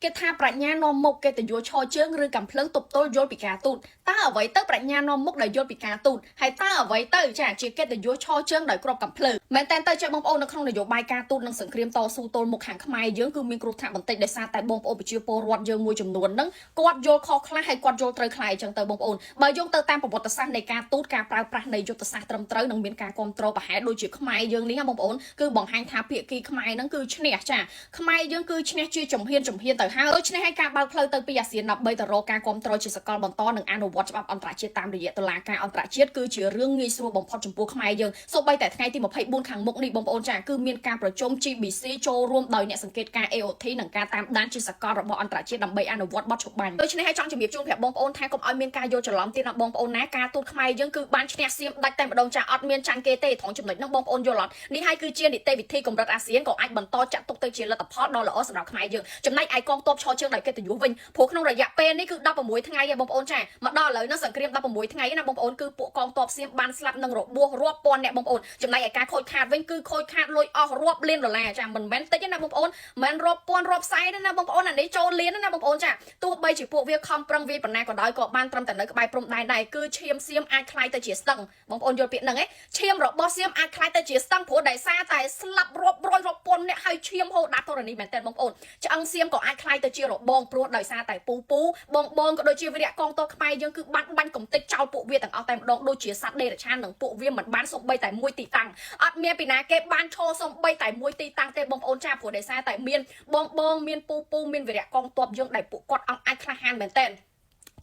គេថាប្រាជ្ញានាំមុខកិត្តិយសឈរជើងឬកំភ្លើងទប់ទល់យល់ពីការទូតតើអ្វីទៅប្រាជ្ញានាំមុខដែលយល់ពីការទូតហើយតើអ្វីទៅចាជាកិត្តិយសឈរជើងដោយក្របកំភ្លើងមែនតើទៅចេះបងប្អូននៅក្នុងនយោបាយការទូតនិងសង្គ្រាមតស៊ូទល់មុខខាងខ្មែរយើងគឺមានគ្រោះថ្នាក់បន្តិចដោយសារតែបងប្អូនប្រជាពលរដ្ឋយើងមួយចំនួនហ្នឹងគាត់យល់ខុសខ្លះហើយគាត់យល់ត្រូវខ្លះអញ្ចឹងទៅបងប្អូនបើយោងទៅតាមប្រវត្តិសាស្ត្រនៃការទូតការប្រើប្រាស់នៃយុទ្ធសាស្ត្រត្រឹមត្រូវនិងមានការគ្រប់គ្រងប្រហែលដូចជាខ្មែរយើងនេះណាបងប្អូនគឺបង្ហាញថាភាគីខ្មែរហ្នឹងគឺឈ្នះចា ខ្មែរយើងគឺឈ្នះជាជំហានជំហានទៅហើយដូច្នេះហើយការបើកផ្លូវទៅពីអាស៊ានដើម្បីទៅរកការគ្រប់គ្រងជាសកលបន្តនិងអនុវត្តច្បាប់អន្តរជាតិតាមរយៈតុលាការអន្តរជាតិគឺជារឿងងាយស្រួលបំផុតចំពោះខ្មែរយើងសូម្បីតែថ្ងៃទី24ខាងមុខនេះបងប្អូនចាគឺមានការប្រជុំ GBC ចូលរួមដោយអ្នកសង្កេតការ AOT និងការតាមដានជាសកលរបស់អន្តរជាតិដើម្បីអនុវត្តបទច្បាញ់ដូច្នេះហើយចង់ជម្រាបជូនប្រាប់បងប្អូនថាកុំឲ្យមានការយល់ច្រឡំទៀតណាបងប្អូនណាការទូតខ្មែរយើងគឺបានឈ្នះសៀមដាច់តែម្ដងចាអត់មានចាញ់គេទេត្រង់ចំណុចហ្នឹងបងប្អូនយល់អត់នេះហើយគឺជានីតិវិធីកម្រិតអាស៊ានក៏អាចបន្តចាត់ទុកទៅជាលទ្ធផលដ៏ល្អសម្រាប់ខ្មែរយើងចំណែកឯកងទ័ពឈរជើងដោយកិត្តិយសវិញព្រោះក្នុងរយៈពេលនេះគឺ16ថ្ងៃឯងបងប្អូនចាមកដល់ឥឡូវហ្នឹងសង្គ្រាម16ថ្ងៃណាបងប្អូនគឺពួកកងទ័ពសៀមបានស្លាប់និងរបួសរាប់ពាន់អ្នកបងប្អូនចំណែកឯការខូចខាតវិញគឺខូចខាតលុយអស់រាប់លានដុល្លារចាមិនមែនតិចទេណាបងប្អូនមិនរាប់ពាន់រាប់សែនទេណាបងប្អូនអានេះចូលលានណាបងប្អូនចាទោះបីជាពួកវាខំប្រឹងវាយប៉ុណ្ណាក៏ដោយក៏បានត្រឹមតែនៅក្បែរព្រំដែនដែរគឺឈាមសៀមអាចក្លាយទៅជាស្ទឹងបងប្អូនយល់ពាក្យហ្នឹងឯងឈាមរបស់សៀមអាចក្លាយទៅជាស្ទឹងព្រោះដោយសារតែស្លាប់រាប់រយរាប់ពាន់អ្នកហើយឈាមហូរដាក់ធរណីមែនតើបងប្អូនឆ្អឹងសៀមក៏អាចក្លាយទៅជារបងព្រោះដោយសារតែពូពូបងបងក៏ដូចជាវីរៈកងទ័ពខ្មែរយើងគឺបាត់បាញ់កំទេចចោលពួកវាទាំងអស់តែម្ដងដូចជាសត្វដេរឆាននិងពួកវាមិនបានសំបីតែមួយទីតាំងអត់មានពីណាគេបានឈរសំបីតែមួយទីតាំងទេបងប្អូនចាព្រោះដោយសារតែមានបងបងមានពូពូមានវីរៈកងទ័ពយើងដែលពួកគាត់អង្អាចក្លាហានមែនតើ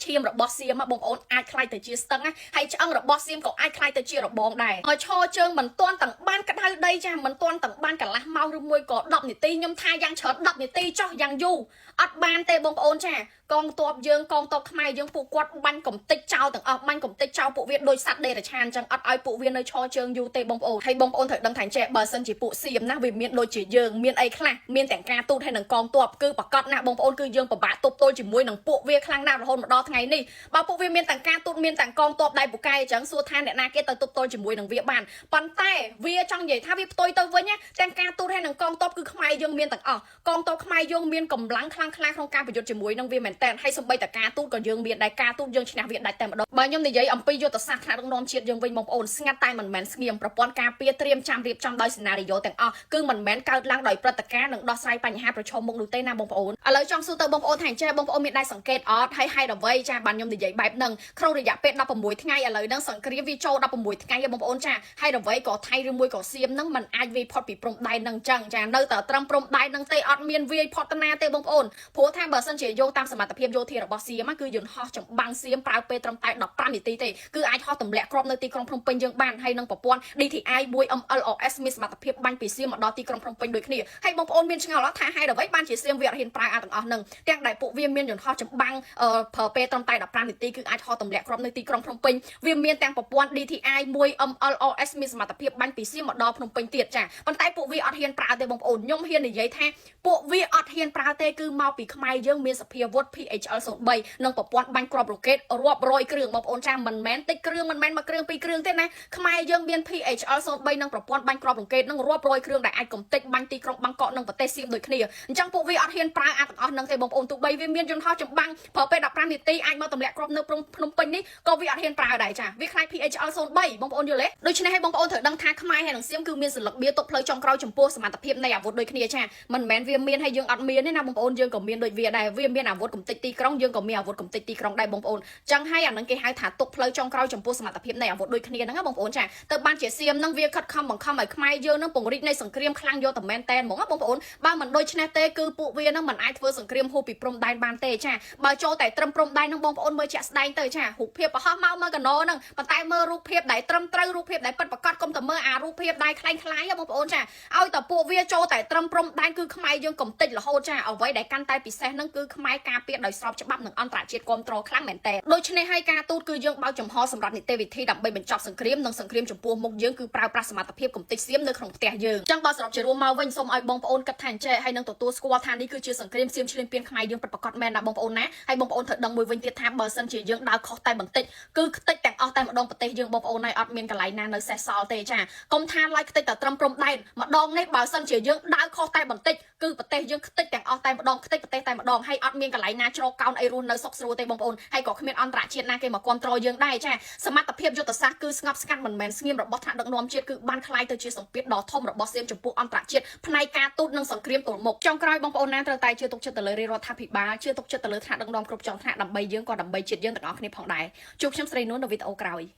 ឈាមរបស់សៀមបងប្អូនអាចក្លាយទៅជាស្ទឹងហើយឆ្អឹងរបស់សៀមក៏អាចក្លាយទៅជារបងដែរហើយឈរជើងមិនទាន់ទាំងបានក្តៅដីចាមិនទាន់ទាំងបានកន្លះម៉ោងឬមួយក៏10នាទីខ្ញុំថាយ៉ាងច្រើន10នាទីចុះយ៉ាងយូរអត់បានទេបងប្អូនចាកងទ័ពយើងកងទ័ពខ្មែរយើងពួកគាត់បាញ់កំទេចចោលទាំងអស់បាញ់កំទេចចោលពួកវាដូចសត្វដេរឆានចឹងអត់ឲ្យពួកវានៅឈរជើងយូរទេបងប្អូនហើយបងប្អូនត្រូវដឹងថាចេះបើសិនជាពួកសៀមណាវាមានដូចជាយើងមានអីខ្លះមានទាំងការទូតហើយនិងកងទ័ពគឺប្រកាសណាស់បងប្អូនគឺយើងពិបាកទប់ទល់ជាមួយនឹងពួកវាខ្លាំងណាស់រហូតមកដល់ថ្ងៃនេះបើពួកវាមានទាំងការទូតមានទាំងកងទ័ពដៃពូកែអញ្ចឹងសួរថាអ្នកណាគេទៅទប់ទល់ជាមួយនឹងវាបានប៉ុន្តែវាចង់និយាយថាវាផ្ទុយទៅវិញណាទាំងការទូតហើយនិងកងទ័ពគឺខ្មែរយើងមានទាំងអស់កងទ័ពខ្មែរយើងមានកម្លាំងខ្លាំងក្លាក្នុងការប្រយុទ្ធជាមួយនឹងវាមែនតើហើយសម្បីតែការទូតក៏យើងមានដែរការទូតយើងឈ្នះវាដាច់តែម្ដងបើខ្ញុំនិយាយអំពីយុទ្ធសាស្ត្រថ្នាក់ដឹកនាំជាតិយើងវិញបងប្អូនស្ងាត់តែមិនមែនស្ងៀមប្រព័ន្ធការពារត្រៀមចាំរៀបចំដោយសេណារីយ៉ូទាំងអស់គឺមិនមែនកើតឡើងដោយព្រឹត្តិការណ៍និងដោះស្រាយបញ្ហាប្រឈមមុខនោះទេណាបងប្អូនឥឡូវចង់សួរទៅបងប្អូនថាអញ្ចេះបងប្អូនមានដែរសង្កេតអត់ហើយហេតុអ្វីចាបានខ្ញុំនិយាយបែបហ្នឹងក្នុងរយៈពេល16ថ្ងៃឥឡូវហ្នឹងសង្គ្រាមវាចូល16ថ្ងៃបងប្អូនចាហេតុអ្វីក៏ថៃឬមួយក៏សៀមហ្នឹងมันអាចវាយផុតពីព្រំដែនហ្នឹងចឹងចានៅតែត្រឹមព្រំដែនហ្នឹងទេអត់មានវាយផុតតាណាទេបងប្អូនព្រោះថាបើសិនជាយោងតាមសមត្ថភាពយោធារបស់សៀមគឺយន្តហោះចម្បាំងសៀមប្រើពេលត្រឹមតែ15នាទីទេគឺអាចហោះទម្លាក់គ្រាប់នៅទីក្រុងភ្នំពេញយើងបានហើយនឹងប្រព័ន្ធ DTI 1 MLRS មានសមត្ថភាពបាញ់ពីសៀមមកដល់ទីក្រុងភ្នំពេញដូចគ្នាហើយបងប្អូនមានឆ្ងល់ថាហេតុអ្វីបានជាសៀមវាអត់ហ៊ានប្រើអាទាំងអស់ហ្នឹងទាំងដែលពួកវាមានយន្តហោះចម្បាំងប្រើពេលត្រឹមតែ15នាទីគឺអាចហោះទម្លាក់គ្រាប់នៅទីក្រុងភ្នំពេញវាមានទាំងប្រព័ន្ធ DTI 1 MLRS មានសមត្ថភាពបាញ់ពីសៀមមកដល់ភ្នំពេញទៀតចាប៉ុន្តែពួកវាអត់ហ៊ានប្រើទេបងប្អូនខ្ញុំហ៊ាននិយាយថាពួកវាអត់ហ៊ានប្រើទេគឺមកពីខ្មែរយើងមានសភាវុធ PHL 03និងប្រព័ន្ធបាញ់គ្រាប់រ៉ុកេតរាប់រយគ្រឿងបងប្អូនចាមិនមែនតិចគ្រឿងមិនមែនមួយគ្រឿងពីរគ្រឿងទេណាខ្មែរយើងមាន PHL 03និងប្រព័ន្ធបាញ់គ្រាប់រ៉ុកេតនឹងរាប់រយគ្រឿងដែលអាចកំទេចបាញ់ទីក្រុងបាងកកនិងប្រទេសសៀមដូចគ្នាអញ្ចឹងពួកវាអត់ហ៊ានប្រើអាទាំងអស់ហ្នឹងទេបងប្អូនទោះបីវាមានយន្តហោះចម្បាំងប្រើពេល15នាទីអាចមកទម្លាក់គ្រាប់នៅភ្នំពេញនេះក៏វាអត់ហ៊ានប្រើដែរចាវាខ្លាច PHL 03បងប្អូនយល់ទេដូច្នេះឲ្យបងប្អូនត្រូវដឹងថាខ្មែរហើយនិងសៀមគឺមានសន្លឹកបៀទុកផ្លូវចុងក្រោយចំពោះសមត្ថភាពនៃអាវុធដូចគ្នាចាមិនមែនវាមានហើយយើងអត់មានទេណាបងប្អូនយើងក៏មានដូចវាដែរវាមានអាវុធកំទេចទីក្រុងយើងក៏មានអាវុធកំទេចទីក្រុងដែរបងប្អូនចឹងហើយអានឹងគេហៅថាទុកផ្លូវចុងក្រោយចំពោះសមត្ថភាពនៃអាវុធដូចគ្នាហ្នឹងណាបងប្អូនចាទៅបានជាសៀមហ្នឹងវាខិតខំបង្ខំឲ្យខ្មែរយើងហ្នឹងពង្រីកនៃសង្គ្រាមខ្លាំងយកតែមែនតែនហ្មងណាបងប្អូនបើមិនដូច្នេះទេគឺពួកវាហ្នឹងមិនអាចធ្វើសង្គ្រាមហួសពីព្រំដែនបានទេចាបើចូលតែត្រឹមព្រំដែនហ្នឹងបងប្អូនមើលជាក់ស្ដែងទៅចារូបភាពប្រហោះមកមើលកណោហ្នឹងប៉ុន្តែមើលរូបភាពដែលត្រឹមត្រូវរូបភាពដែលពិតប្រាកដកុំតែមើលអារូបភាពដែលក្លែងក្លាយបងប្អូនចាឲ្យតែពួកវាចូលតែត្រឹមព្រំដែនគឺខ្មែរយើងកំតិចរហូតចាអ្វីដែលកាន់តែពិសេសហ្នឹងគឺខ្មែរការពារដោយស្របច្បាប់និងអន្តរជាតិគ្រប់គ្រងខ្លាំងមែនតើដូច្នេះហើយការទូតគឺយើងបើកចំហសម្រាប់នីតិវិធីដើម្បីបញ្ចប់សង្គ្រាមនិងសង្គ្រាមចំពោះមុខយើងគឺប្រើប្រាស់សមត្ថភាពកំទេចសៀមនៅក្នុងផ្ទះយើងចឹងបើសរុបជារួមមកវិញសូមឲ្យបងប្អូនគិតថាអញ្ចេះហើយនឹងទទួលស្គាល់ថានេះគឺជាសង្គ្រាមសៀមឈ្លានពានខ្មែរយើងពិតប្រាកដមែនណាបងប្អូនណាហើយបងប្អូនត្រូវដឹងមួយវិញ វិញទៀតថាបើសិនជាយើងដើរខុសតែបន្តិចគឺខ្ទេចទាំងអស់តែម្ដងប្រទេសយើងបងប្អូនហើយអត់មានកន្លែងណានៅសេះសល់ទេចាកុំថាឡើយខ្ទេចតែត្រឹមព្រំដែនម្ដងនេះបើសិនជាយើងដើរខុសតែបន្តិចគឺប្រទេសយើងខ្ទេចទាំងអស់តែម្ដងខ្ទេចប្រទេសតែម្ដងហើយអត់មានកន្លែងណាជ្រកកោនអីរស់នៅសុខស្រួលទេបងប្អូនហើយក៏គ្មានអន្តរជាតិណាគេមកគ្រប់គ្រងយើងដែរចាសមត្ថភាពយុទ្ធសាស្ត្រគឺស្ងប់ស្ងាត់មិនមែនស្ងៀមរបស់ថ្នាក់ដឹកនាំជាតិគឺបានក្លាយទៅជាសម្ពាធដ៏ធំរបស់សៀមចំពោះអន្តរជាតិផ្នែកការទូតនិងសង្គ្រាមទល់មុខចុងក្រោយបងប្អូនណាត្រូវតែជឿទុកចិត្តទៅលើរាជរដ្ឋាភិបាលជឿទុកចិត្តទៅលើថ្នាក់ដឹកនាំគ្រប់ជាន់ថ្នាក់ដើម្បីយើងក៏ដើម្បីជាតិយើងទាំងអស់គ្នាផងដែរជួបខ្ញុំស្រីនួននៅវីដេអូក្រោយ។